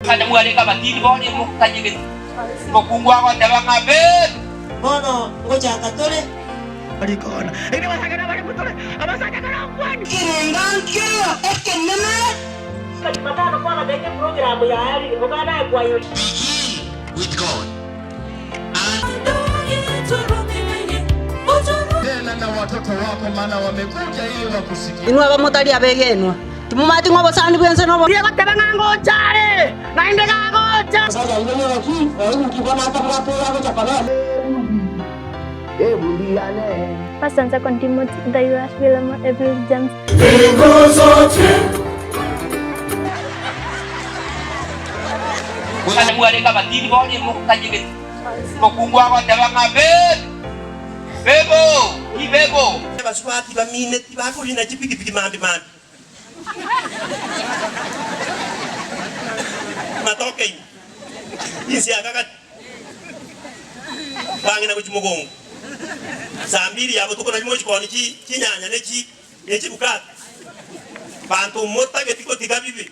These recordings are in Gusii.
Kanya mwarenge abatindi bono imokanyegete. Omokungu agoteba ng'a, Bebe! Bono ngochaka tore. Ekerenga nkero ekenene. Begin with God and Tena na watoto wako, maana wamekuja ili wakusikie. Inwe abamotari abegenwa, timomanyeti ng'a obosani bw'ense nobo. Egoteba ng'a ngocha are, naende gagocha. First and second Timothy, Titus, Philemon, Ephesians, James. Kanya mwarenge abatindi bono imokanyegete. Omokungu agoteba ng'a, Bebe! Bebo! Ki bebo! Abasubati bamine tibakorina chipigipigi mambia mambia. Matoke ime, inse ya gagati, bang'ina gochia mogongo. Saa mbiri ya botuko nario mochie koonia chi chinyanya ne chi ne chibukato. Banto motageti gotiga bibe,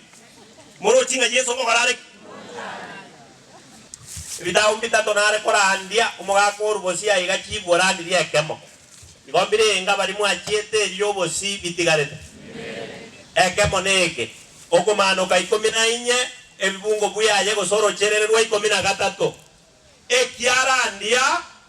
morochi ng'a Yeso ngokora are ki? Ebitabu mbitato nare korandia, omogaka orwa bosio aiga chibuorandirie ekemo. Igo mbirenge baria mwachiete erio obosi bitigarete. Ekemo neke, okomanoka ikomi na inye, ebibungo bwiaye gose orocherere rwa ikomi na gatato. Ekiarandia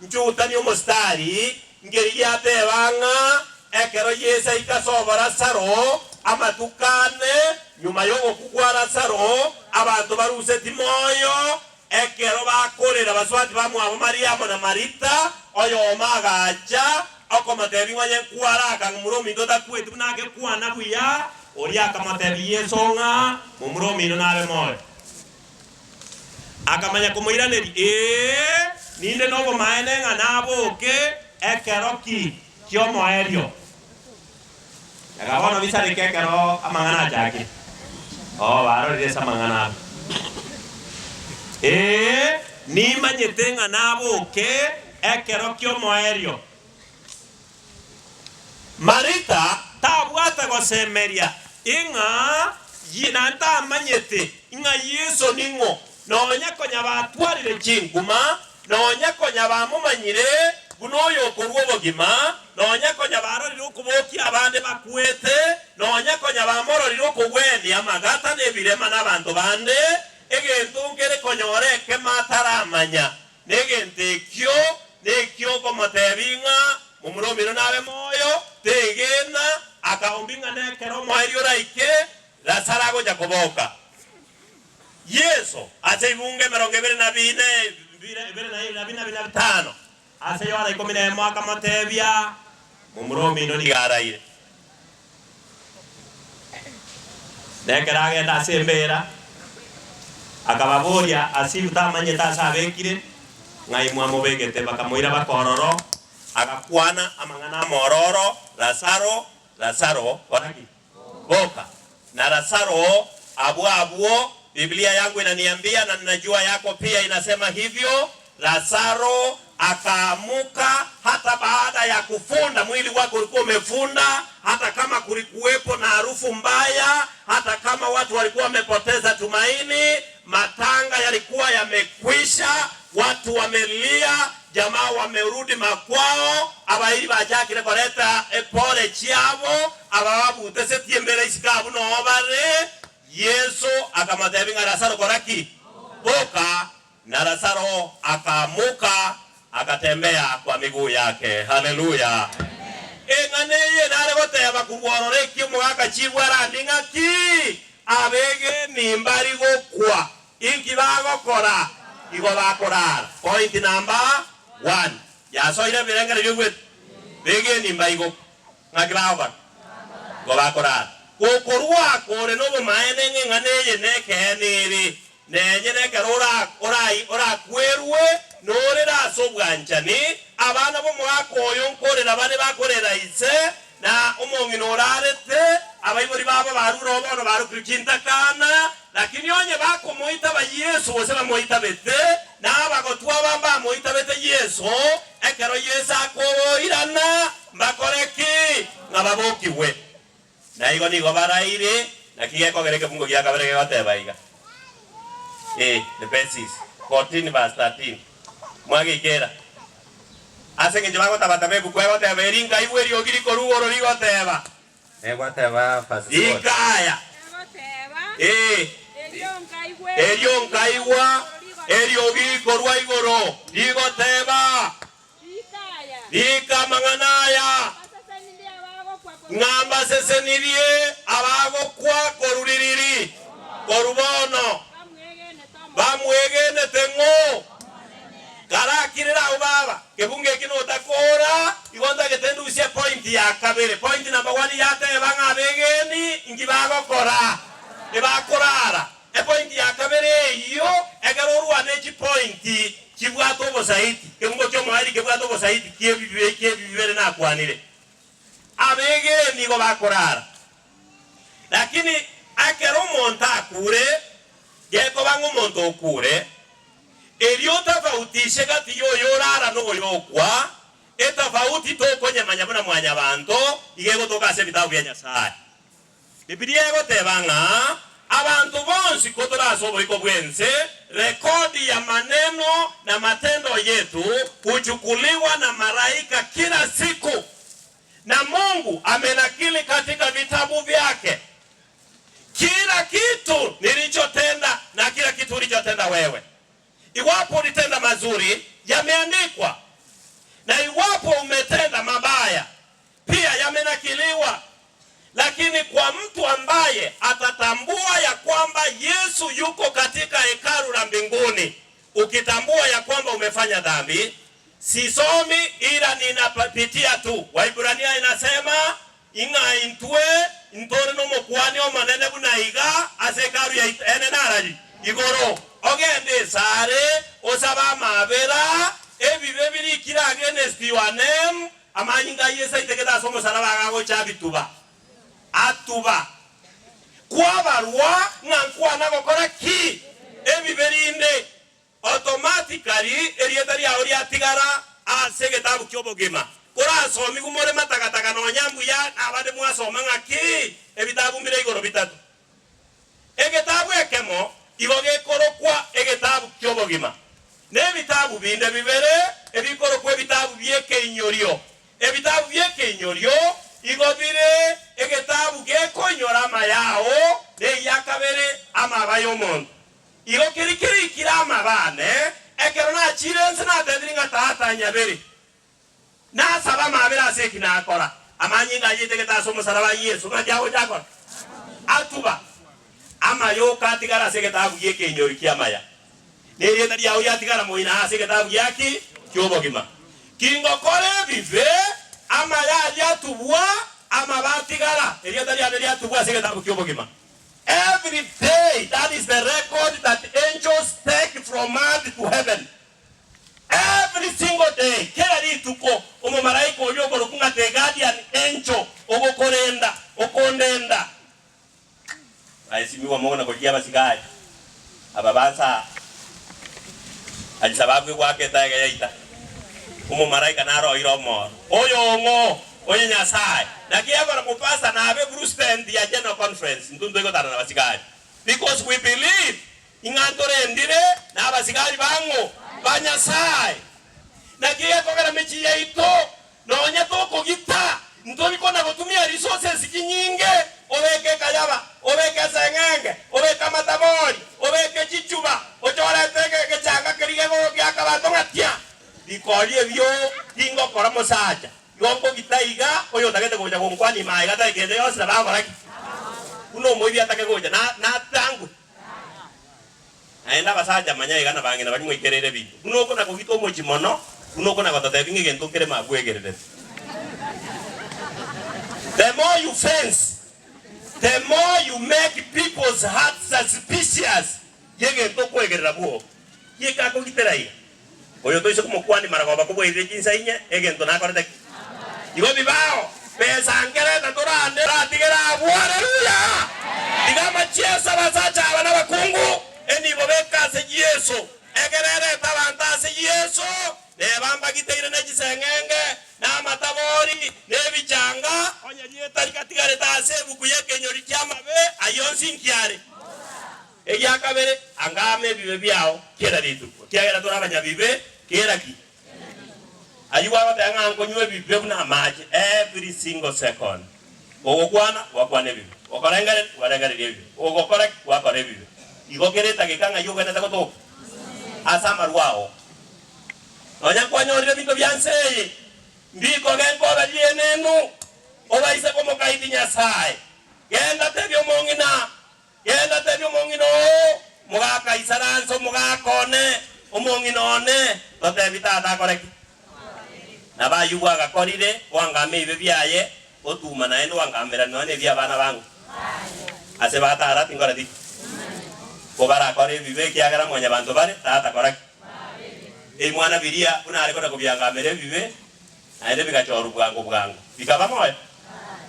nchutanie omositari, nkerigia ateba ng'a ekero Yeso aika sobo Lazaro, amatuko ane nyuma y'ogokwa kwa Lazaro, abanto baruseti moyo, Ekero bakorera basubati bamwabo Mariamu na Marita, oyomo agacha, okomotebia ng'a onye nkwaraka ng'a momura ominto takweti buna agekwana buya, oria akamotebia Yeso ng'a momura omino nabe moyo. Akamanya komoiraneria, Ee, ninde nobomaene ng'a naboke ekero ki ki'omoerio. Ega bono bisareke ekero amang'ana achakire. Oo, barorire ase amang'ana abo. Ee, nimanyete ng'a naboke ekero ki'omoerio. Marita tabwate gosemeria ing'a naende tamanyete ing'a Yeso ning'o, nonya konya batwarire chinkuma, Nonya konya bamomanyire buna oyokorua obogima, nonya konya barorire okobokia abande bakwete, nonya konya bamororire okogwenia amagata na ebirema na abanto bande, egento nkere konyora ekemo ataramanya, negento ekio nekio okomotebia ng'a momura omino nabe moyo, tegena, akaombia ng'a nekero omoerio oraike, Lazaro agocha koboka. Yeso, ase ebibungo emerongo ebere na bine, ebere na bina bina bitano, ase Yohana ikomi nemo akamotebia, Momura omino nigo araire. Na ekero agenda ase embeera, akababoria, Asiru tamanyete ase abekire, ng'ai mwamobegete? Bakamoira baka ororo, agakwana amang'ana amororo, Lazaro, Lazaro, kora ki? Boka, na Lazaro abwo abwo, Biblia yangu inaniambia na ninajua yako pia inasema hivyo, Lazaro akaamuka hata baada ya kufunda, mwili wake ulikuwa umefunda, hata kama kulikuwepo na harufu mbaya, hata kama watu walikuwa wamepoteza tumaini, matanga yalikuwa yamekwisha, watu wamelia, jamaa wamerudi makwao, abairi bachakire koreta epore chiabo, Aba babutesetie embere isiko abwo noo bare. Yeso akamotebia ng'a Lazaro kora ki? Boka. Na Lazaro akaamoka, agatembea kwa miguu yake. Haleluya! Eng'ana eye nare goteba korwa ororo eki omogaka chibwa arandie ng'aki? Abegeni mbari gokwa. Inki bagokora? Igo bakorara. Point number one. Yasoire ebirengererio bigwete. Begeni mbaigokwa. Ng'aki bagokora? Igo bakorara. Gokorua kore nobomaene ng'a eng'ana eye nekeene ere, nenye nekero orakwerwe norere ase obwanchani, abana b'omogaka oyo nkorera bare bakorera ise, na omong'ina orarete, abaibori babo barure oo bono barokirwe chintakana, lakini onye bakomoitaba Yeso gose bamoitabete, na abagotwa aba mbamoitabete Yeso, Ekero Yeso akoirana, mbakore ki? Ng'a babokigwe. Na igo nigo baraire, naki gekogera ekebungo gia kabere gegoteba iga. Eh, the basis. 14 verse 13. Mwageikera. Ase engencho bagotabataba ebuku egoteba eri nkaigwa eriogi rikorwa igoro rigoteba. Egoteba verse 14. Rikaya. Eh. Erio nkaigwa eriogi rikorwa igoro rigoteba. Rika amang'ana aya, ng'a mbasesenirie abagokwa korwa ririri, korwa bono, bamwegenete ng'o? Karakirere agwo baba, kebungo eki notakoora, igo ntagete ndusie point ya kabere. Point number one yateba ng'a abegeni inki bagokora? Ebakorara. Epointi ya kabere eyio, ekero orwane chipointi chibwate obosaiti, ekeungo ki'omoerio kebwate obosaiti ki'ebibe ki'ebibere nakwanire, abegeni nigo bakorara. Lakini ekero omonto akure, gekoba ng'a omonto okure, erio otafautishe gati y'oyorara na oyokwa, etafauti tokonyemanya buna mwanyabanto, iga egotoka ase ebitabu bia Nyasae. Bibilia egoteba ng'a abanto bonsi kotore ase oboiko bw'ense, rekodi ya maneno na matendo yetu huchukuliwa na maraika kila siku, na Mungu amenakili katika vitabu vyake kila kitu nilichotenda na kila kitu ulichotenda wewe. Iwapo ulitenda mazuri, yameandikwa, na iwapo umetenda mabaya, pia yamenakiliwa. Lakini kwa mtu ambaye atatambua ya kwamba Yesu yuko katika hekalu la mbinguni, ukitambua ya kwamba umefanya dhambi, sisomi ila ninapitia tu. Waibrania inasema ing'a intwe ntore nomokuani omonene buna iga ase hekalu yaito ene narari igoro, ogende esare osabe amabera ebibe birikire against your name Amanyinga a Yeso aitegete ase omosalaba agagocha abituba, atuba. Kwabarwa ng'a nkwana gokora ki? Ebibe rinde. Automatically erieta riao riatigara ase egetabu ki'obogima. Korasomigwe more matagataga nonya mbuya nabande mwasoma ng'aki? Ebitabu mbire igoro bitato. Egetabu ekemo igo gekorokwa egetabu ki'obogima, na ebitabu binde bibere ebikorokwa ebitabu bi'ekeinyorio. Ebitabu bi'ekeinyorio igo bire egetabu gekoinyora amaya ao, na egia kabere amaba y'omonto. Igo keria kerikire amaba ane, ekero nachire inse natebire ng'a Tata, nyabere. Nasabe amaabera ase eki nakora. Amanyinga ayeitegete ase omosalaba a Yeso, ng'aki agocha akora? Atuba amayoka atigare ase egetabu gi'ekeinyorio ki'amaya, na erieta riao riatigara moino ase egetabu giaki ki'obogima. Kingokora ebibe, amaya aria atubwa, amabe atigara, erieta riane riatubwa ase egetabu ki'obogima. Every day, that is the record that angels take from earth to heaven. Every single day, kera rituko, omomalaika oria okorokwa ng'a the guardian angel, ogokorenda, okondenda. Aesimigwa mono korigia abasigari aba bansa aa, sababu egwaka etaiga yaita. Omomalaika naro oire omoro, Oyo ong'o? Oye Nyasae. Naki ekero mopastor nabe president ya general conference, intwe ntoigotana na basigari because we believe Ing'a ntorendire nabasigari bang'o ba Nyasae. Naki gekogera mechie yaito nonya tokogita, ntori kona gotumia resources chinyinge, obeke ekayaba, obeke eseng'enge, obeke amatabori, obeke chichuba, ochorete egechanga keria gegoaka abanto ng'a tia. Rikori ebio tingokora mosacha, igo nkogita iga, oyotagete gocha gonkwania ime aiga tari kende yonsi nabo agora ki? Buna omoibi atake gocha natangwe. Naende abasacha manya iga na bang'ina baria moikereire ebinto, buna okona kogita omochie mono, buna okona gototebia ng'a egento nkere mabwegererete. The more you fence, the more you make people's hearts suspicious y'egento okwegerera bwogo. Gieka akogitera iga, Oyo toise komokwania maragoba kobwairire chinsa inye, egento nakorete ki? Igo bibao, besa nkereta torande toratigere abwo. Haleluya! Tiga amachieso abasacha aba nabakungu, enibo beka ase Yeso, ekero erete abanto ase Yeso, neba mbagiteire ne chiseng'enge, na amatabori, na ebichanga, onye rieta rigatigarete ase ebuku y'ekenyori ki'amabe, ayio onsi nki are? Egia kabere, angama ebibe biao kera rituko, ekiagera tore abanyabibe kera ki. Ayio gwagoteba ng'a nkonywa ebibe buna amache every single second. Ogokwana, gwakwana ebibe, gokorengereria, gwarengereria ebibe, ogokora ki, gwakora ebibe. Igo kera etageka ng'ai ogwenerete gotoka? Ase amarwa ao. Nonya nkwanyorire ebinto bia nse eye, mbikoge nkobe rienenu, obaise komokaidi Nyasae. Genda tebia omong'ina, Genda tebia omong'ina oo, Mogaka isaranse omogaka one, omong'ina one, totebi tata akore ki? Nabo Ayubu agakorire oangame ebibe biaye, otuma naende oangamera nonya nebi abana bango. Ase batara tinkoreti ki? Kobarakore ebibe ekiagera mwanyabanto bare, tata kora ki? Ebimwana biria buna are kona kobiangamera ebibe, naende bigachorwa bwango bwango, bikaba moyo,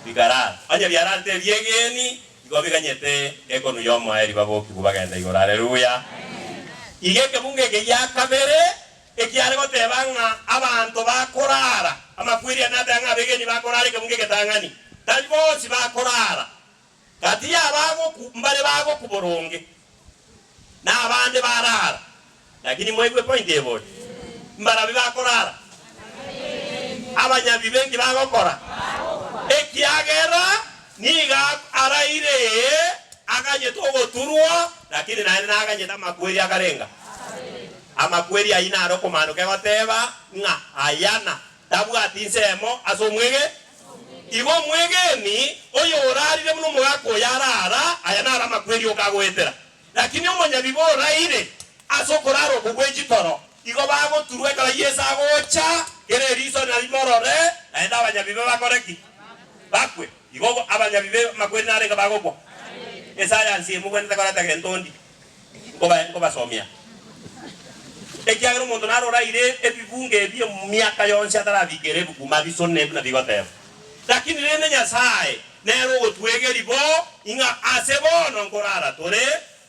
bikarara. Onye biararete ebiegeni, igo biganyete ekonu y'omoerio babokigwe bagende igoro. Haleluya! Iga ekebungo eke gia kabere ekiare goteba ng'a abanto bakorara, amakweri ane ateba ng'a abegeni bakorara ekebungo egetang'ani, tari bonsi bakorara. Gati y'abagoku mbare bagoku boronge, na abande barara. Lakini mwaigwa epoint eye bori? Mbarabi bakorara? Abanyabibe nki bagokora? Ekiagera nigo araire ee, aganyete ogoturwa, lakini naende naganyete amakweri akarenga. Amakweri ayio naro okomaanoka egoteba ng'a ayana tabwati nsemo ase omwege. Igo omwegeni oyorarire buna omogaka oyo arara, aya naro amakweri oka agoetera. Lakini omonyabibe oraire ase okorara okwo gwe chitoro, igo bagoturwa ekero Yeso agocha, kera eriso narimorore, naende abanyabibe bakore ki? Bakwe. Igo abanyabibe amakweri narenge bagokwa? Esayansi emogwenerete koreta gento ndi nkobasomia. Ekiagera omonto naro oraire ebibungo ebi emiaka yonsi atarabikera ebuku mabisone buna bigoteba. Lakini rende Nyasae nere ogotwegeria bo ing'a ase bono nkorara tore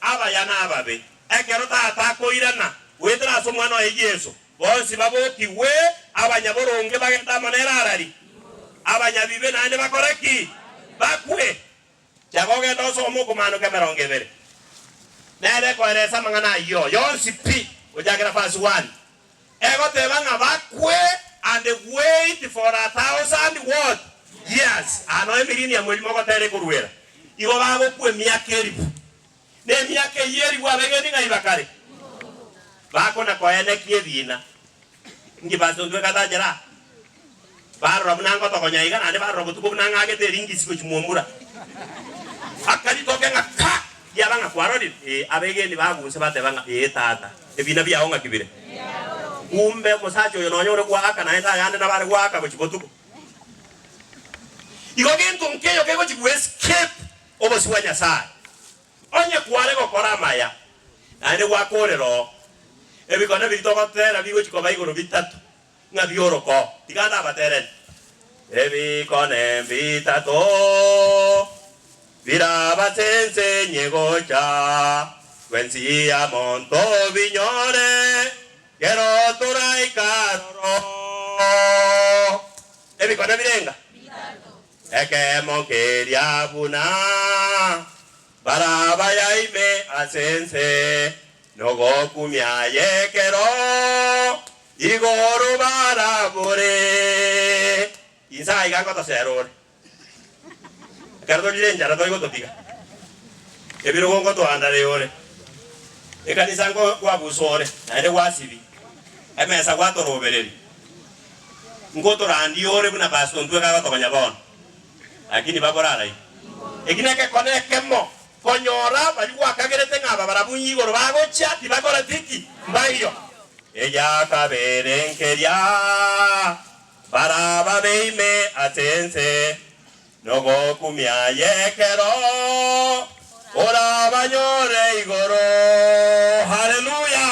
abaya na ababe. Ekero Tata akoirana goetera ase Omwana oye Yeso, bonsi babokigwe, abanyaboronge bagende amo nere arari, abanyabibe naende bakore ki? Bakwe. Chaka ogende osome okomaanoka emerongo ebere, nere ekoeresa amang'ana ayio yonsi pi, gochakera verse one, egoteba ng'a bakwe and wait for a thousand what? Years. Aa noe emillennium eria mogotera ekoruera. Igo bagokwa emiaka elifu. Na emiaka eyio elifu abegeni ng'ai bakare? Bakona koenekia ebiina. Inki Pastor Ntwe katachera aa? Barora buna ngotogonya iga naende barora botuko buna ng'agete eringisi gochia mwombura. Akaritoke ng'a ka! Riaba ng'a kwarorire? Ee, abegeni bagunse bateba ng'a ee tata, ebina biao ng'aki bire? Kumbe omosacha oyo nonya ore goaka naende ayande nabo are goaka gochia botuko. Igo gento nkeyo kegochia go escape obosio bwa Nyasaye. Onye kware gokora amaya, naende gwakorera oo, ebikone biria togotera bigochia koba igoro bitato, ng'a biorokoo. Tiga ndabaterere. Ebikone mbitato birabase ense enye gocha, twensi amo ntobinyore, kero toraika aroro. Ebikone birenga? Ekeemo nkeria buna baraba ime ase ense, nogokumia y'ekero igoro barabore. Inse aiga ngotosera ore, ekero torire enchara toigototiga, ebirogo ngotwandare ore, ekanisa nkwabusa ore, naende gwasibi, emesa gwatorobereria. Ngotorandie ore buna Pastor Ntweka agotokonya bono, lakini babore arai. Eki negekone ekemo konyora baria gwakagerete ng'a aba barabwo igoro bagochia tibakoreti ki? Mbaiyo. Egiakabere nkeria barababe ime ase ense, nogokumia y'ekero orabanyore igoro. Haleluya!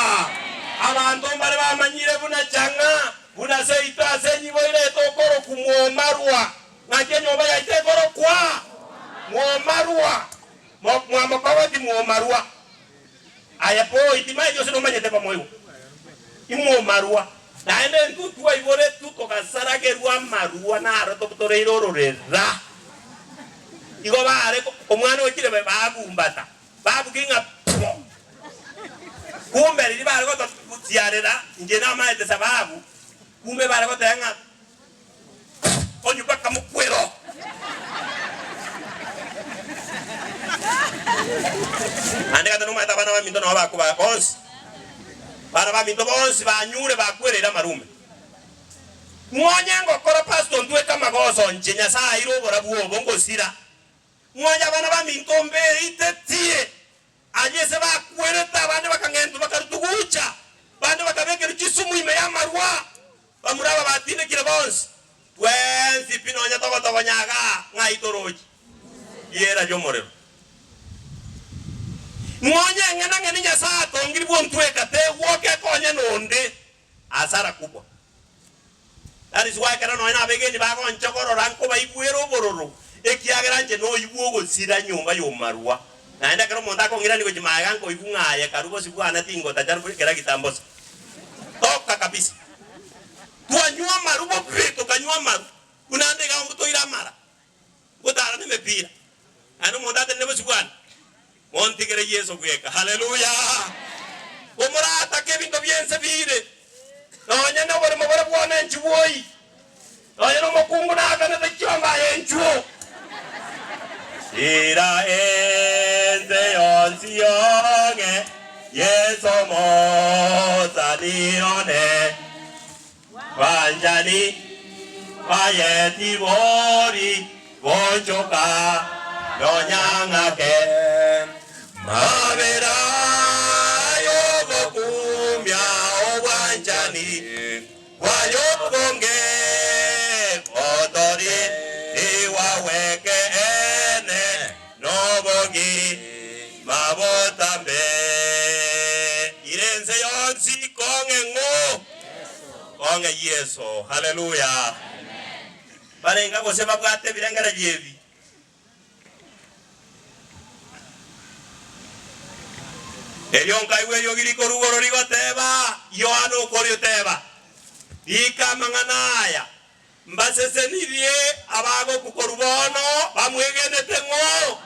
Abanto mbare bamanyire buna chang'a, buna seito ase enyibo ere etokorokwa mwomarwa. Ng'aki enyomba yaito ekorokwa mwomarwa? Mwamokogoti mwomarwa. Aye boy, timaeti gose nomanyete bomoigwa. Imwomarwa. Naende intwe twaiboretwe togasaragerwa amarwa naro tobutoreire ororera. Igo baare omwana ochire bagumbata, babugia ng'a pwo. Kumbe riria bare gototiarera, inche namaete sababu, kumbe bare goteba ng'a Onye bakamokwera oo. Naende gata nomaete abana baminto nabo bakoba bonsi. Abana baminto bonsi banyure bakwereire amarume. Mwonye ngokora pastor ntweke amagoso nche Nyasaye aire oborabu obo ngosira. Mwonye abana baminto mbeitetie Aye ase bakwerete abande bakang'entwa bakarutwa gocha, bande bakabekerwa chisumu ime y'amarwa, bamura aba batindekire bonsi. Twensi pi nonya togotogonya igaa, ng'ai toroche riera ri'omorero. Nonya eng'enang'eni Nyasae atongire bwontweka tegwoka ekonye nonde asara kubwa. That is why ekero nonya nabegeni bagonchogorora nkobaigwera obororo, ekiagera inche noigwe ogosira nyomba y'omarwa. Naende ekero omonto akong'irania gochia magega nkoigwa ng'a aye karue bosio bwane tingotacha kera gitambosa. Toka kabisa. Twanywa amaru bobe tokanywa amaru buna ande iga toire amara, gotara nemepira. Naende omonto atenene bosio bwane. Montigere Yeso bweka. Haleluya! Komoratake ebinto bi'ense biire, nonya noboremo bore bwone enchubwoi, nonya nomokungu naakanete chiombe aye enchuo. Ira ense yonsi yong'e, Yeso mosani one, Banchani baye tibori gochoka nonya ng'ake. Mabera y'ogokumia obwanchani bway'obonge, otori igwagw'ekeene nobogima botambe. Ire ense yonsi kong'e ng'o? Kong'e Yeso. Haleluya! Barenga gose babwate ebirengererio ebi? Erio nkaigwa eriogi rikorwa igoro rigoteba, Yohana okoria oteba, Rika amang'ana aya, Mbasesenirie abagokwa korwa bono bamwegenete ng'o?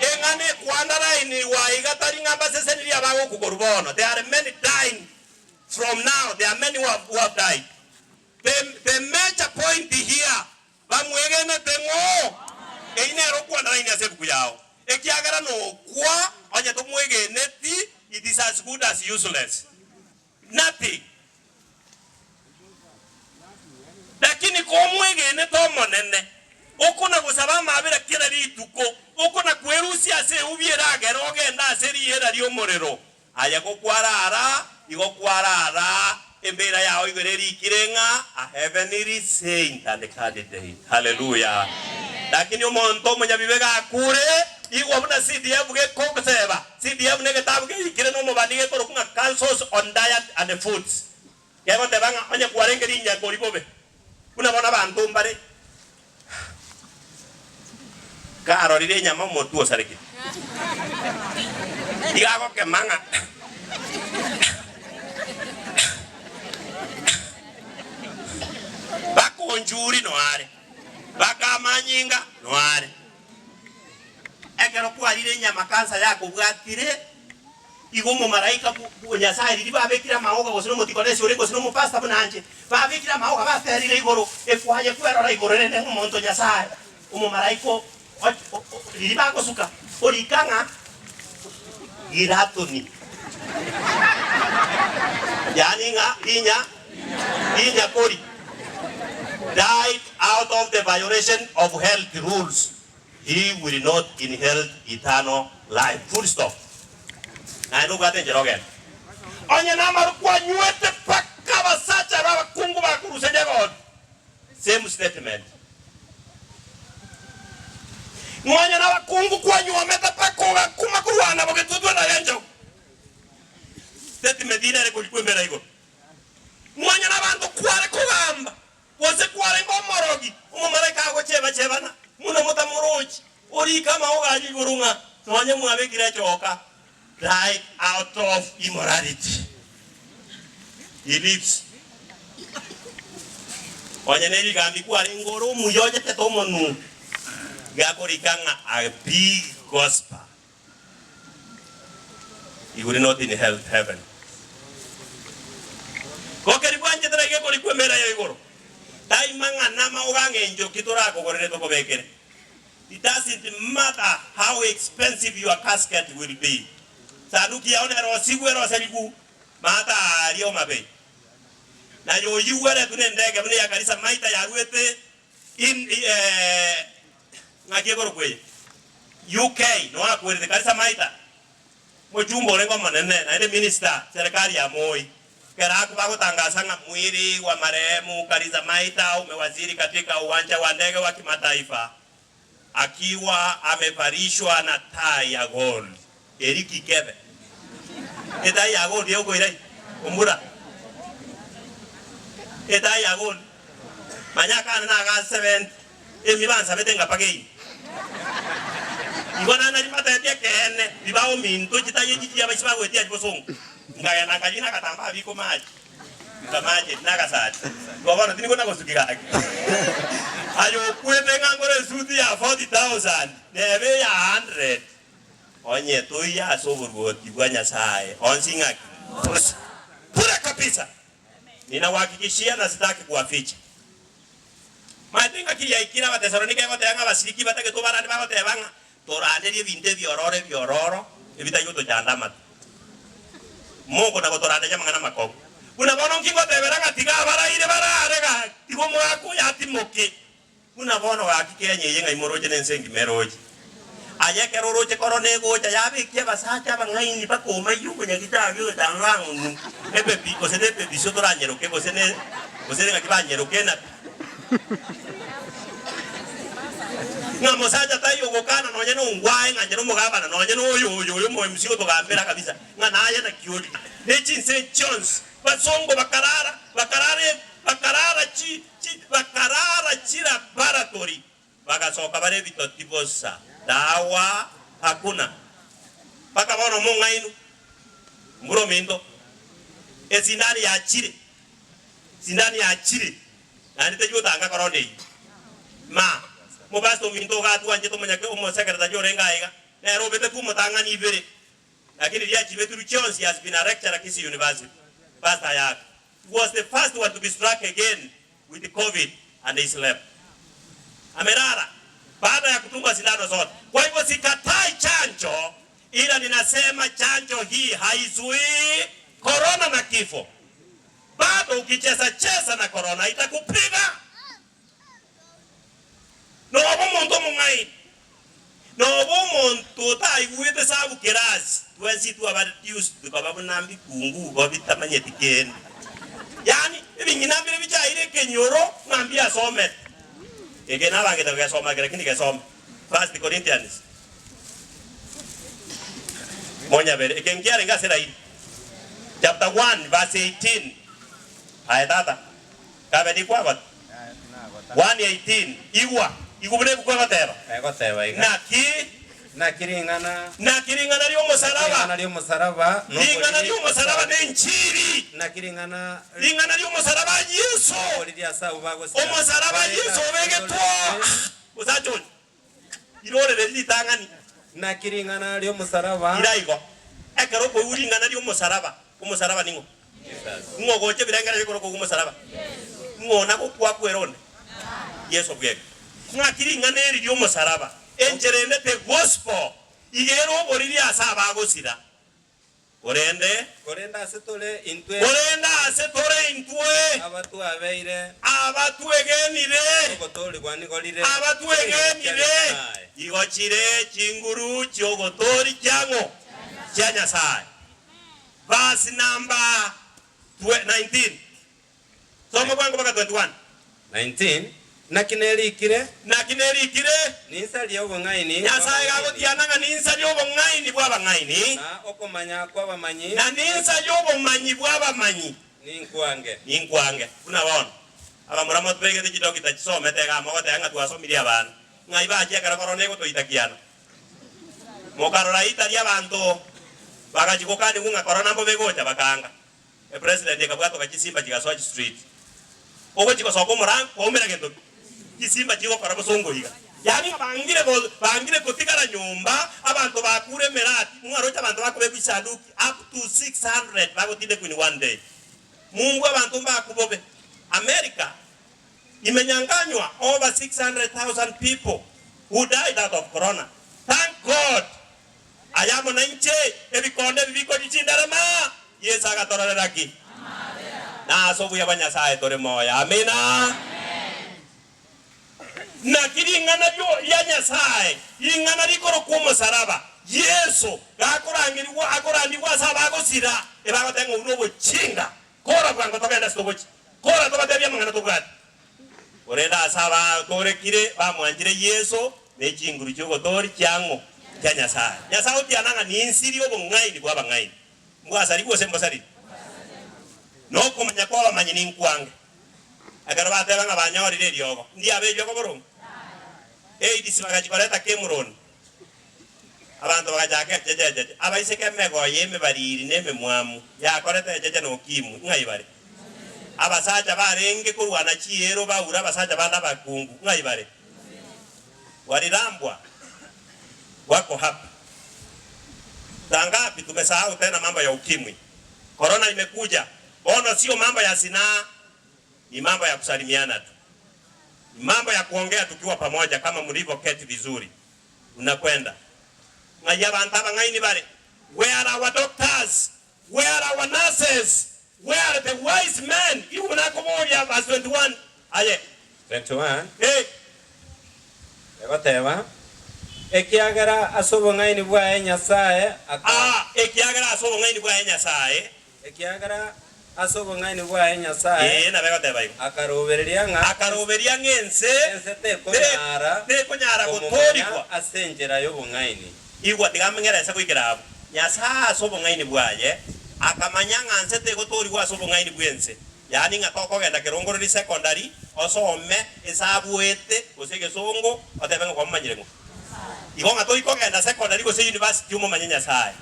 Eng'ana ekwandarainigwa aiga tari ng'a mbasesenirie abagokwa korwa bono. There are many dying from now, there are many who have, who have died. The, the major point here, bamwegenete ng'o? Eyio nero okwandaraini ase ebuku yao. Ekiagera nokwa onye tomwegeneti, it is as good as useless. Nothing. Lakini komwegenete Omonene, okona gosaba amabera kera rituko, okona kwerusia ase eubi eragere ogende ase riera ri'omorero, aye gokwarara, igo kwarara, embeera yao igoro erikire ng'a a heavenly saint and candidate. Haleluya! Lakini omonto omonyabibe gakure, igwa buna CDF gekogoseba, CDF negetabu geikire nomobani gekorokwa ng'a Counsels on Diet and Foods. Gegoteba ng'a onye kwarenge rinyako ribobe, buna bono abanto mbare karorire enyama omotwe osarekire, iga agokema ng'a bakonchuri noare, bakamanyinga noare. Ekero kwarire enyama kansa yakobwatire, igo omomalaika bwo Nyasae riria babekire amaoga gose nomotikonesi ore gose nomopastor buna inche, babekire amaoga baterire igoro, ekwaye kwerora igoro rende ng'a omonto Nyasae, omomalaika o riria bagosuka, orika ng'a giratoni, yaani ng'a rinya rinyakori, died out of the violation of health rules. He will not inherit eternal life. Full stop. Naende obwate enchera ogende. Onye namaru kwanywete paka abasacha aba abakungu bakoruseria egoti. Same statement. Nonya nabakungu kwanywomete paka ogakuma korwana bogetutwa na enchera. Statement ere korikwa emera igoro. Nonya nabanto kware kogamba Gose kwarenge omorogi, omomalaika agocheba-chebana buna motamorochi, orike amaogo ayio igoro ng'a nonye mwabekire echoka, died out of immorality. He lives. Onye nerigambi kwarenge ore omuya onyetete omonungu, gakorika ng'a a big gossiper, he will not inherit heaven. Gokeri bwanchete na igekorikwa emera ya igoro. Tai mang'ana amaoga ang'encho ki torakogorere tokobekere. It doesn't matter how expensive your casket will be. Sanduki yao nerosigwe eroserigwe maata aaria omabei. Naye oyigweretwe nendege buna eya Karisa Maita yaruete in eh, ng'aki ekorokwa eye? UK, noe akwerete Karisa Maita. Mochumba orenge omonene, naende minister, serikali ya Moi. Kera akwo bagotangasa ng'a mwiri wa marehemu Karisa Maita umewasili katika uwanja wa ndege wa kimataifa akiwa amevalishwa na tai ya gold. Eri ki kebe? Etai ya gold egokoira i? Ombura. Etai ya gold. Manya akane naga 70. Emi bansabete ngapake ime. Igo naende mbateebie ekeene, riba ominto chitari echi chi'abaisia bagoetia chibosongo. Nkagenda nkarigia nagatambaa bikomachi, nkamacheti nagasacha. Igo bono tindi kona gosukia gaki. Aye okwete ng'a ngore esuti ya 40,000 nebe eya 100, onye toiyo ase oboruoti bwa Nyasae onsi ng'aki? Bosa. Bure kabisa. Ninawahakikishia na sitaki kuwaficha. Maete engaki yaikire Abatesalonike egoteba ng'a abasiriki batagete obarande bagoteba ng'a toranderie ebinto ebiororo ebiororo ebitari gotochanda amato. Mokona gotoranderia amang'ana amakong'u. Buna bono nki ngotebera ng'a tiga abaraire barare gaki, tiga omogaka oyo atimoke. Buna bono gaki Kenya eye ng'ai moroche nense engima eroche. Aye ekero oroche korona egocha yabekia abasacha abang'aini bakomaiyia omonyagitari oyo tang'ang'u ebebi gose nebebisio toranyeroke gose ne gose ng'aki banyeroke enabi. Ng'a mosacha taiyo ogokana nonye nongwae ng'a inche nomogabana nonye noyo oyo oyo omo MC otogambera kabisa ng'a naye naki ori. Ne chinse chionsi basongo bakarara bakarara bakarara chi chi bakarara chilaboratory Bagasoka bare ebitoti bosa, dawa hakuna. Mpaka bono omong'ainu, mbura ominto, esindani yachire, sindani yachire, naende teri gotanga korona eyio. Ma, omopastor ominto iga atwanchete omonyake omosekretari orenge aiga, nere obetetwe omotang'ani ibere, lakini riria achibetirwe chionsi has been a lecturer Kisii University, Pastor Ayaka. He was the first one to be struck again with covid and he slept. Amelala baada ya kudungwa sindano zote. Kwa hivyo sikatai chanjo ila ninasema chanjo hii haizuii korona na kifo. Bado ukicheza cheza na korona itakupiga. Noba omonto omong'aini, noba omonto otaigwete sabu kerasi, twensi twaba reduced tukaba buna mbikungu igo bitamanyeti kende. Yaani ebing'ina mbire bichaire ekenyoro ng'a mbiasomete. Eke nabangete kogesoma eke lakini gesome. First Corinthians. Monyabere, eke nkiarenge ase laini. Chapter 1 verse 18. Aye tata. Kabe nikwagota. 1:18 Igwa, igwa buna ebuku egoteba. Egoteba iga. Naki. Naki ring'ana. Naki ring'ana ri'omosalaba. Ring'ana ri'omosalaba Ring'ana ri'omosalaba nenchiri. Naki ring'ana. Ring'ana ri'omosalaba Yeso. Oboriri ase abwo bagosira. Omosalaba Yeso obegetwe. Omosacha oyo. Irorere ritang'ani. Naki ring'ana ri'omosalaba. Ira igo, ekero okoigwa ring'ana ri'omosalaba, omosalaba ning'o? Ng'o ogocha ebirengererio ekero okoigwa omosalaba? Ng'o ona gokwa kwere onde? Yeso bweka. Ng'aki ring'ana eri ri'omosalaba, enchera ende the gospel, iga ere oboriri ase abagosira. Korende. Korende ase tore intwe. Korende ase tore intwe. Abatwabeire. Abatwegenire. Ogotoorigwa nigo rire. Abatwegenire. Igo chire chinguru chi'ogotoori chiang'o? Chia Nyasae. Verse number 19. Soma bwango mpaka 21. 19, Naki nerikire. Naki nerikire. Ninsarie obong'aini Nyasae gagotiana ng'a ninsarie obong'aini bw'abang'aini. Na okomanya kw'abamanyi. Na ninsarie obomanyi bw'abamanyi. Ninkwange. Ninkwange. Buna bono, abamura motubegete chidokita chisomete igaa mogoteba ng'a twasomirie abana, ng'ai bachia ekero korona egotoita kiana? Mokarora Italy abanto bagachia gokanigwa ng'a korona mbobe egocha bakaanga. Epresident ekabwatoka chisimba chigasoa chistreet. Ogochia gosoka omorango kwaumera gento ki? Chisimba chigokora bosongo iga. Yaani ng'a bangire go bangire kotigara nyomba, abanto bakure emerati, mwaroche abanto bakobekwa chisanduki up to 600 bagotindekwa in one day. Mumbu abanto mbakwe bobe. America imenyanganywa over 600,000 people who died out of corona. Thank God aye amo nainche ebikonde ebi bikoria chindarama Yeso agatororera ki? Na ase obuya bwa Nyasaye tore moyo. Amina. Naki ring'ana ria Nyasae, ring'ana rikorokwa omosaraba, Yeso, gakorangerigwa akorandigwa ase abagosira, ebagoteba ng'a obwo nobochinga, kora bwango togende ase togochia, kora tobatebie amang'ana tobwate. Korende ase abatoorekire bamwanchire Yeso ne chinguru chi'ogotoori chiang'o? Chia Nyasae. Nyasae otiana ng'a ninsirie obong'aini bw'abang'aini. Mbwasarigwe gose mbosariri? Nokomanya kw'abamanyi ninkwange. Ekero bateba ng'a banyorire eriogo, ndiabe eriogo boronge? AIDS bagachia koreta Cameroon, abanto bagachaka echeche echeche, abaiseke emegoye emebariri na ememwamu yakorete echeche na ukimwi, ng'ai bare? Abasacha barenge korwana chiero baure abasacha bande abakungu, ng'ai bare? Walilambwa wako hapa. Saa ngapi tumesahau tena mambo ya ukimwi? Corona imekuja. Bono sio mambo ya zinaa, ni mambo ya kusalimiana tu, ni mambo ya kuongea tukiwa pamoja kama mlivoketi vizuri. Unakwenda ng'ai abanto abang'aini bare? Where are our doctors? Where are our nurses? Where are the wise men? Igo nakoboria verse 21 aye. 21, Eh. Egoteba, Ekiagera ase obong'aini bwaye Nyasae aka. Aa, ekiagera ase obong'aini bwaye Nyasae. Ekiagera ase obong'aini bwaye Nyasae. Ee, nabo egoteba igo. Akarobereria ng'a. Akaroberia ng'a ense. Ense tekonyara. Tekonyara komomanya gotoorigwa. ase enchera y'obong'aini. Igwa, tiga ameng'ere ense goikera abwo. Nyasae ase obong'aini bwaye akamanya ng'a nse tegotoorigwa ase obong'aini bw'ense, yaani ng'a tokogenda kerongorori secondary osome esabu oete gose egesongo otebe ng'a kwamomanyire ng'o. Igo ng'a toikogenda secondary gose university omomanye Nyasae.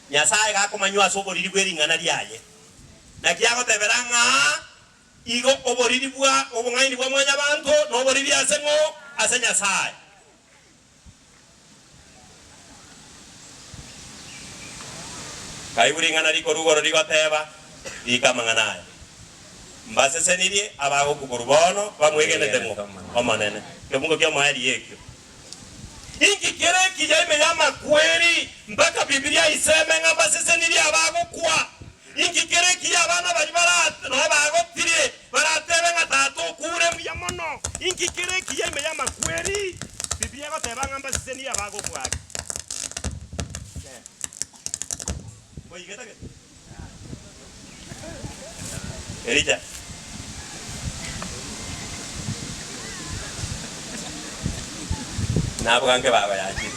Nyasae gakomanywa ase oboriri bwe ring'ana riaye. Naki agotebera ng'a igo oboriri bwa obong'aini bwa mwanyabanto noboriri ase ng'o? Ase Nyasae. Kaigwe ring'ana rikorwa igoro rigoteba, Rika amang'ana aya, Mbasesenirie abagokwa korwa bono bamwegenete ng'o? Omonene. Ekemungo ki'omoerio ekio. Inki kere ekiya ime y'amakweri mpaka Bibilia iseme ng'a mbasesenirie abagokwa? Inki kere ekiya abana baria bara noe bagotire baratebe ng'a tata okure mbuya mono? Inki kere ekiya ime y'amakweri? Bibilia egoteba ng'a mbasesenirie abagokwa ake. Mboigete gete? Elija. Nabwange baba yachire.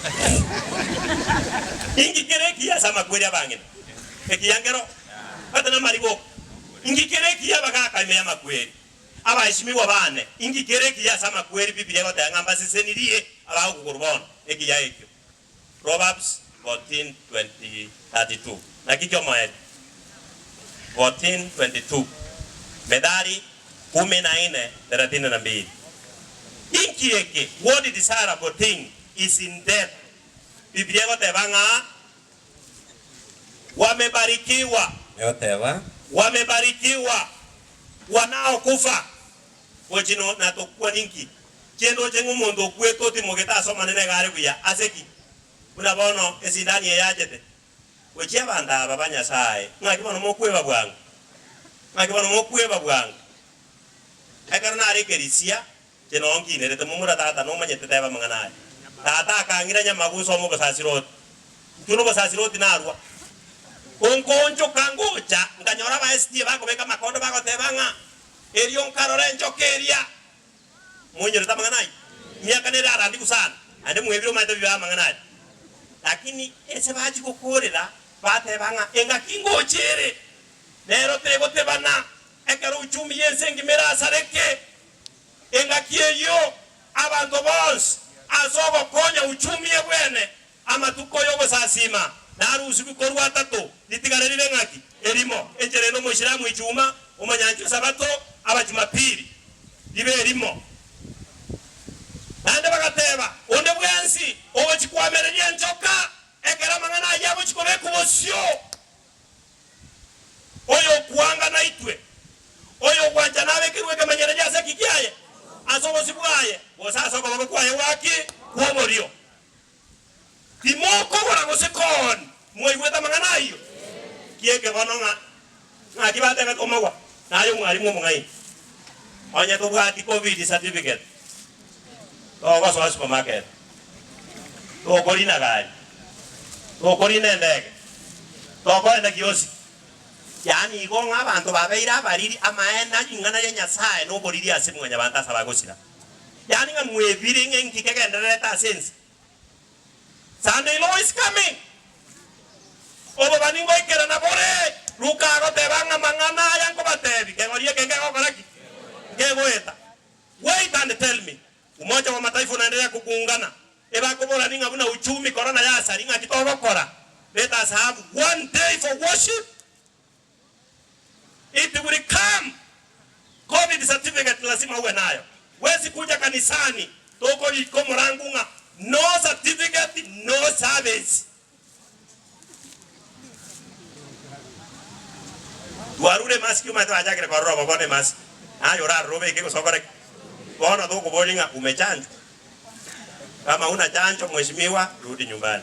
Inki kere ekiya ase amakweri abang'ina? Ekiya nkero bate namariga oka. Inki kere ekiya abagaka ime y'amakweri? Abaesimigwa bane, inki kere ekiya ase amakweri Biblia egoteba ng'a mbasesenirie abagokwa korwa bono? Ekiya ekio. Proverbs 14:32. Naki kiomoerio? 14:22. Methali kumi na ine thelathini na mbili. Inki eke, what desirable thing is in death? Biblia egoteba ng'a wamebarikiwa, Egoteba. wamebarikiwa wanaokufa Gochi no natokwa ninki? Chindoche ng'a omonto okwete otimogete ase Omonene iga are buya. Ase ki? Buna bono esindani eye yachete gochia abanto aba ba Nyasae, ng'aki bono mokweba bwango? Ng'aki bono mokweba bwango? Ekero nare ekerisia, inche noo nkinerete momura tata nomanyete teba amang'ana aya. Tata akang'ira nyamagu nsome obosasiroti. Intwe nobosasiroti narua. Konkoonchoka ngocha, nkanyora aba SDA bakobeka amakondo bagoteba ng'a Erio nkarora enchoka eria. Moinyorete amang'ana ayio? Emiaka nere arandigu sana, naende mwebire omanyete bibe amang'ana aria. Lakini ase bachia gokoorera, bateba ng'a engaki ngocha ere, nero tegotebana, ekero uchumi y'ense engima erasareke. Engaki eyio abanto bonsi ase ogokonya uchumi ebwene Amatuko y'ogosasiima narusigwe korwa atato, ritigare ribe ng'aki? Erimo, enchera ende Omoislamu Ijumaa, omonyancha Esabato, aba Jumapili, ribe erimo. Naende bagateba, Onde bwensi ogochia koamereria enchoka ekero amang'ana ayio agochia kobekwa bosio, oyokwanga naitwe. Obeke bono ng'a ng'aki batebete omogwa, naye omwalimu omong'aini. Onye tobwati covid certificate, togosoa supermarket, tokorina gari, tokorina endege, tokoenda kiosi. Yaani igo ng'a abanto babeire abariri amaene ring'ana ria Nyasae noboriri ase mwanyabanto ase abagosira. Yaani ng'a mwebire ng'a inki kegendererete ase ense. Sunday law is coming. Obobani ngoikerana bore. Luka agoteba ng'a mang'ana aya nkobatebi, keng'oria eke nkegokora ki? Nkegoeta. Wait and tell me. Umoja wa Mataifa unaendelea kukuungana. Ebakoborani ng'a buna uchumi corona yasari ng'aki togokora. Let us have one day for worship. It will come. Covid certificate lazima uwe nayo. Wesi kuja kanisani tokorika omorangu ng'a no certificate no service. Twarure emask omanyete bachakire korora obo bono emask. Naye orarore obeke gose okore ki? Bono tokoboria ng'a umechanjwa? Kama huna chanjo mheshimiwa rudi nyumbani.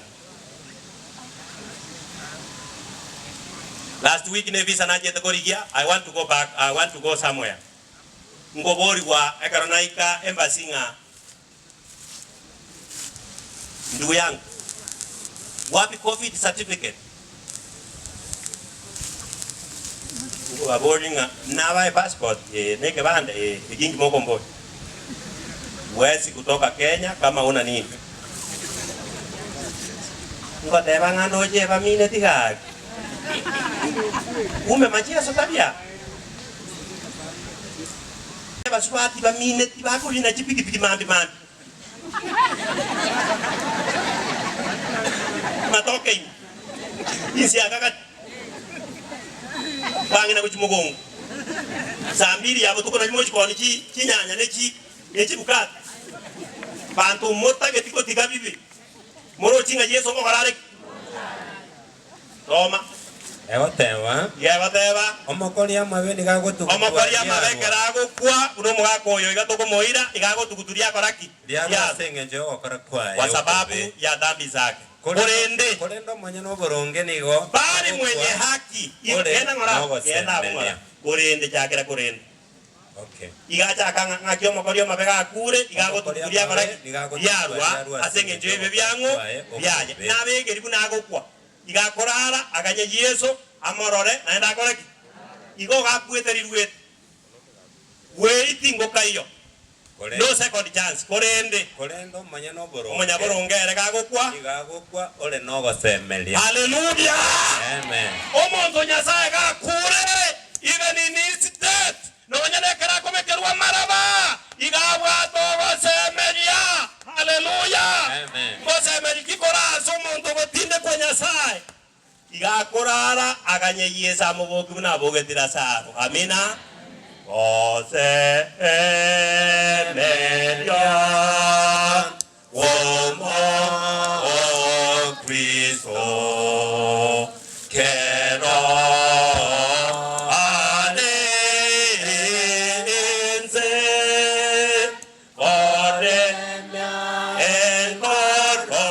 Last week ne visa nachete korigia I want to go back I want to go somewhere. Nkoborigwa ekero naika embassy ng'a ndugu yangu wapi covid certificate? Nkobaboria ng'a nabae passport? Ee. Ne ekebande? Ee. Eki inki mokomboria? Huwezi kutoka Kenya kama huna nini? Ngoteba ng'a ndoche ebamine tigari. Kumbe macheso tabia. Abasubati bamineti bakorina chipikipiki mambi mambi. Matoke ime. Inse aka gati. Bang'ina gochia mogongo. Saa mbiri ya botuko nario mochia koonia chi chinyanya ne chi ne chibukati. Banto motageti gotiga bibe. Morochi ng'a Yeso ngokora are ki? Soma. Egoteba. Iga egoteba. Omokori amabe nigo agotugutua Omokori amabe riarwa. ekero agokwa, buna omogaka oyo iga tokomoira, iga agotugutu riakora ki? Riarwa Riarwa. ase engencho y'ogokora kwaye Kwa sababu okobe. ya dhambi zake. Korende. Korende omonyene oboronge nigo Bari agokwa mwenye haki. ore Genda ng'ora, genda abwo ng'ora. nogosemeria. Korende chakera korende. Okay. Iga achaka ng'a ng'aki omokori omobe gakure, iga Omokori agotugutu riakora amabe ki? nigo agotugutua Riarwa riarwa ase ase engencho engencho y'ebibe y'ogokora biang'o kwaye biaye. okobe. Nabegeri buna agokwa, iga akorara aganye Yeso amorore naende akore ki? Igo gakwete riruete. Wait ngokaiyo. Korende. No second chance. Korende Korende omonyene oboronge omonyaboronge ere gagokwa. nigo agokwa ore nogosemeria. Haleluya! Amen. Omonto o Nyasae gakure, even in his death, nonya nekero akobekerwa amaraba, iga abwate ogosemeria. Haleluya! Amen. Ngosemeria ki kore ase omonto ogotindekwa Nyasae? Iga akorara aganye Yeso amobokie buna abogetie Lazaro. Amina. Gose emeria kw'omo Kristo kero are inse. Koremia enkoro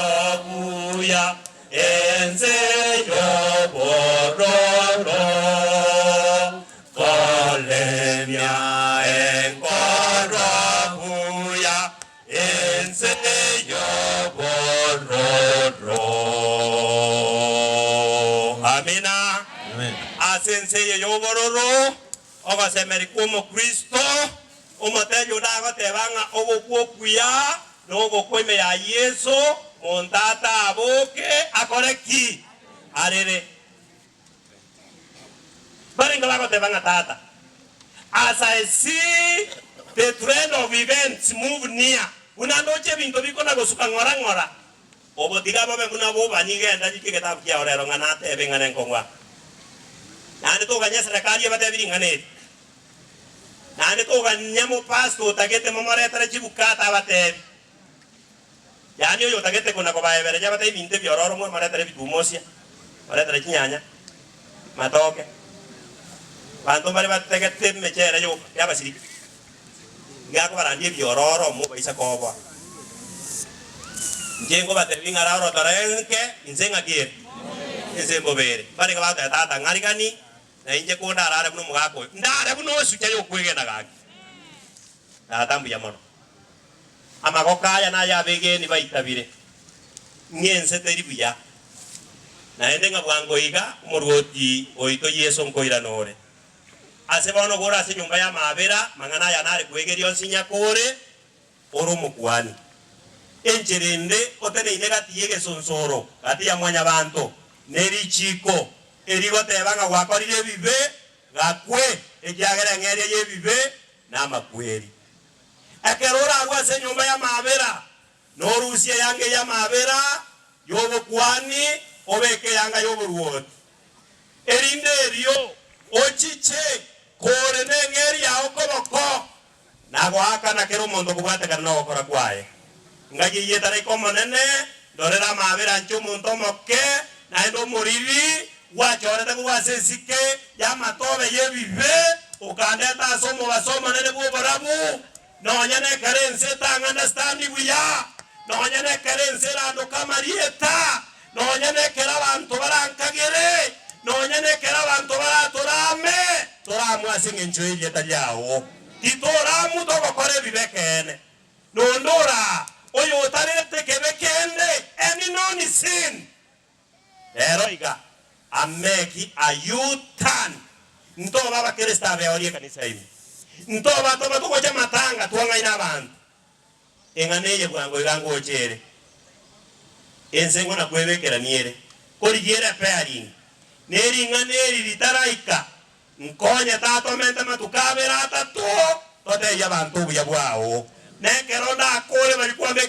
buya ense y'obororo, Koremia enkoro buya ense y'obororo. Amina. Ase ense eye y'obororo, ogosemeria kw'Omokristo Omotebi onde agoteba ng'a ogokwa okuya nogokwa ime ya Yeso, monto ataboke akore ki? Arere. Barenge bagoteba ng'a Tata, as I see the trend of events move near, buna ndoche ebinto bikona gosuka ng'ora ng'ora, obo tiga bobe buna bobani genda rika egetabu kiao rero ng'a natebe ing'ana enkong'u aa. Naende toganya eserekari ebatebi ring'ana eri. Naende toganya mopastor otagete momoretere chibukato abatebi, yaani oyo otagete kona kobaebereria abatebi ebinto ebiororo mwamoretere ebitumosia, moretere chinyanya, matoke. Abanto mbare bategete emechere yoka y'abasirika, iga akobarandia ebiororo mobaisa koboa. Inche nkobatebia ng'a rora torenke inse ng'aki ere. Ense mbobere. Barenge bagoteba, Tata, ng'arigani, na inche kondarare buna omogaka oyo, ndare buna osucha y'okwegena gaki. Tata, mbuya mono. Amagoko aya nay'abegeni baitabire, ng'a ense teri buya, naende ng'a bwango iga Omorwoti oito Yeso nkoirana ore. Ase bono gore ase enyomba y'amaabera, mang'ana aya nare kwegeria onsi nyakore, ore omokuani. Enchera ende oteneine gati y'egesonsoro gati ya mwanyabanto ne richiiko erigoteba ng'a gwakorire ebibe, gakwe, ekiagera eng'eria y'ebibe namakweri. Ekero orarue ase enyomba y'amaabera, norusie eyanga y'amaabera y'obokuani, obeke eyanga y'oboruoti, erinde erio ochiche kore neng'eria yao koboko, na goakana kera omonto kobwatekana nogokora kwaye. Ngaki eyio etaraika Omonene, ndorere amaabera anche omonto omoke, naende omoriri, gwachorete korwa ase esike y'amatobe y'ebibe, okandeta ase omobaso omonene bw'oborabu, nonya nekero ense etang'understandi buya, nonya nekero ense erandoke amarieta, nonya nekero abanto barankagere, nonya nekero abanto baratorame, toramwe ase engencho y'erieta riao. Titoramwe togokora ebibe ekeene. Nonde ora oyotarete kebe kende, any known sin. Rero iga, ameki a U-turn. Ntoba abakristo abeorie ekanisa ime. Ntoba toba togocha amatanga twang'aina abanto. Eng'ana eye bwango iga ngocha ere. Ense ngona kwebekerania ere. Korigia ere pairing. Ne ring'ana eri ritaraika, nkonye tata omente amatuko abere atato, totebie abanto obuya bwao. Nekero ndakore baria kwambekera.